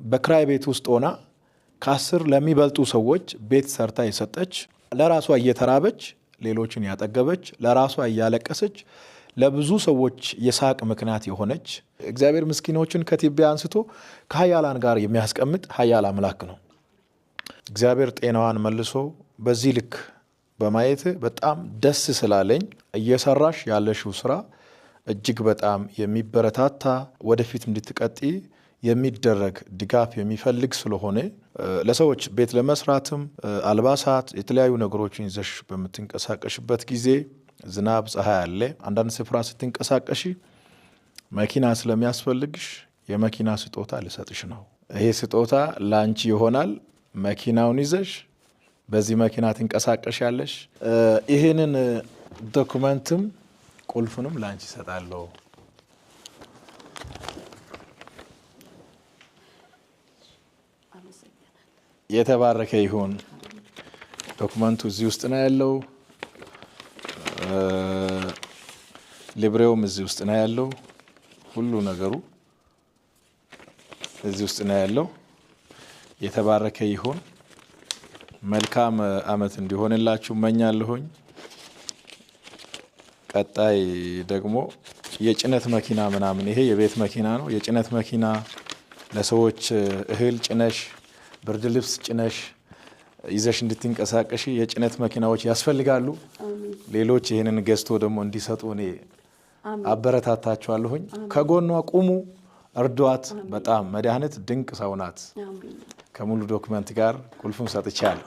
በክራይ ቤት ውስጥ ሆና ከ10 ለሚበልጡ ሰዎች ቤት ሰርታ የሰጠች፣ ለራሷ እየተራበች ሌሎችን ያጠገበች፣ ለራሷ እያለቀሰች ለብዙ ሰዎች የሳቅ ምክንያት የሆነች፣ እግዚአብሔር ምስኪኖችን ከትቢያ አንስቶ ከኃያላን ጋር የሚያስቀምጥ ኃያል አምላክ ነው። እግዚአብሔር ጤናዋን መልሶ በዚህ ልክ በማየት በጣም ደስ ስላለኝ፣ እየሰራሽ ያለሽው ስራ እጅግ በጣም የሚበረታታ፣ ወደፊት እንድትቀጥይ የሚደረግ ድጋፍ የሚፈልግ ስለሆነ፣ ለሰዎች ቤት ለመስራትም አልባሳት፣ የተለያዩ ነገሮችን ይዘሽ በምትንቀሳቀሽበት ጊዜ ዝናብ፣ ፀሐይ አለ። አንዳንድ ስፍራ ስትንቀሳቀሺ መኪና ስለሚያስፈልግሽ የመኪና ስጦታ ልሰጥሽ ነው። ይሄ ስጦታ ለአንቺ ይሆናል። መኪናውን ይዘሽ በዚህ መኪና ትንቀሳቀሻለሽ። ይህንን document ም ቁልፉንም ለአንቺ እሰጣለሁ። የተባረከ ይሁን። Document ኡ እዚህ ውስጥ ነው ያለው። ሊብሬውም እዚህ ውስጥ ነው ያለው። ሁሉ ነገሩ እዚህ ውስጥ ነው ያለው። የተባረከ ይሁን። መልካም አመት እንዲሆንላችሁ እመኛለሁኝ። ቀጣይ ደግሞ የጭነት መኪና ምናምን፣ ይሄ የቤት መኪና ነው። የጭነት መኪና ለሰዎች እህል ጭነሽ፣ ብርድ ልብስ ጭነሽ ይዘሽ እንድትንቀሳቀሺ የጭነት መኪናዎች ያስፈልጋሉ። ሌሎች ይህንን ገዝቶ ደግሞ እንዲሰጡ እኔ አበረታታችኋለሁኝ። ከጎኗ ቁሙ፣ እርዷት። በጣም መድኃኒት ድንቅ ሰው ናት። ከሙሉ document ጋር ቁልፉን ሰጥቻለሁ።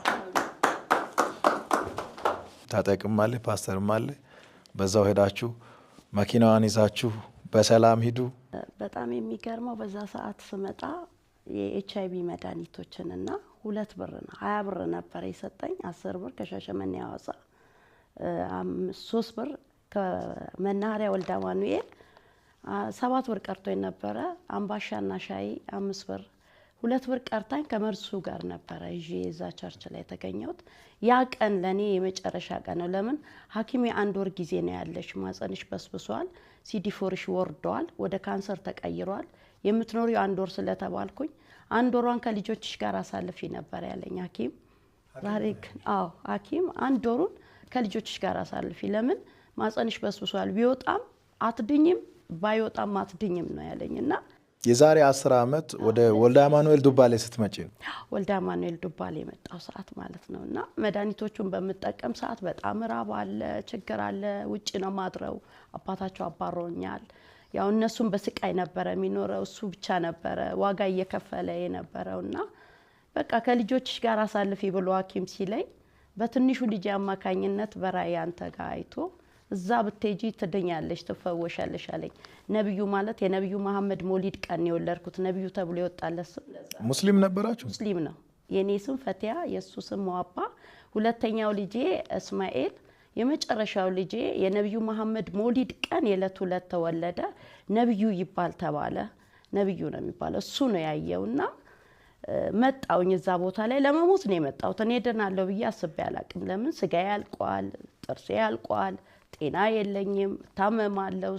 ታጠቅም አለ፣ ፓስተርም አለ። በዛው ሄዳችሁ መኪናዋን ይዛችሁ በሰላም ሂዱ። በጣም የሚገርመው በዛ ሰዓት ስመጣ የኤች አይቪ መድኃኒቶችንና 2 ብር ነው፣ 20 ብር ነበር የሰጠኝ። 10 ብር ከሻሸመኔ ሐዋሳ፣ 3 ብር ከመናኸሪያ ወልደ አማኑኤል፣ 7 ብር ቀርቶ የነበረ አምባሻና ሻይ 5 ብር፣ 2 ብር ቀርታኝ ከመርሱ ጋር ነበረ ይዤ የዛ church ላይ የተገኘሁት። ያ ቀን ለእኔ የመጨረሻ ቀን ነው። ለምን ሐኪም የአንድ ወር ጊዜ ነው ያለሽ፣ ማህጸንሽ በስብሷል፣ CD4 ሽ ወርደዋል፣ ወደ ካንሰር ተቀይሯል፣ የምትኖሪው አንድ ወር ስለተባልኩኝ አንድ ወሯን ከልጆችሽ ጋር አሳልፊ ነበር ያለኝ ሐኪም። ዛሬ ግን አዎ ሐኪም አንድ ወሩን ከልጆችሽ ጋር አሳልፊ፣ ለምን ማህጸንሽ በስብሷል፣ ቢወጣም አትድኝም፣ ባይወጣም አትድኝም ነው ያለኝ እና የዛሬ 10 ዓመት ወደ ወልደ አማኑኤል ዱባሌ ስትመጪ ነው። ወልደ አማኑኤል ዱባሌ የመጣው ሰዓት ማለት ነው። እና መድኃኒቶቹን በምጠቀም ሰዓት በጣም ራብ አለ፣ ችግር አለ። ውጭ ነው ማድረው። አባታቸው አባሮኛል። ያው እነሱም በስቃይ ነበረ የሚኖረው፣ እሱ ብቻ ነበረ ዋጋ እየከፈለ የነበረው። እና በቃ ከልጆችሽ ጋር አሳልፊ ብሎ ሐኪም ሲለኝ በትንሹ ልጅ አማካኝነት በራእይ አንተ ጋር አይቶ እዛ ብትሄጂ ትድኛለሽ፣ ትፈወሻለሽ አለኝ። ነብዩ ማለት የነብዩ መሐመድ ሞሊድ ቀን የወለድኩት ነብዩ ተብሎ የወጣለት ስም ለዛ ነው። ሙስሊም ነበራችሁ? ሙስሊም ነው። የኔ ስም ፈቲያ፣ የእሱ ስም ሙአባ፣ ሁለተኛው ልጄ እስማኤል፣ የመጨረሻው ልጄ የነብዩ መሐመድ ሞሊድ ቀን የዕለት ሁለት ተወለደ። ነብዩ ይባል ተባለ። ነብዩ ነው የሚባለው። እሱ ነው ያየውና መጣውኝ እዛ ቦታ ላይ ለመሞት ነው የመጣሁት። እኔ ድናለሁ ብዬ አስቤ አላቅም። ለምን ስጋዬ ያልቋል፣ ጥርሴ ያልቋል፣ ጤና የለኝም፣ ታመማለሁ።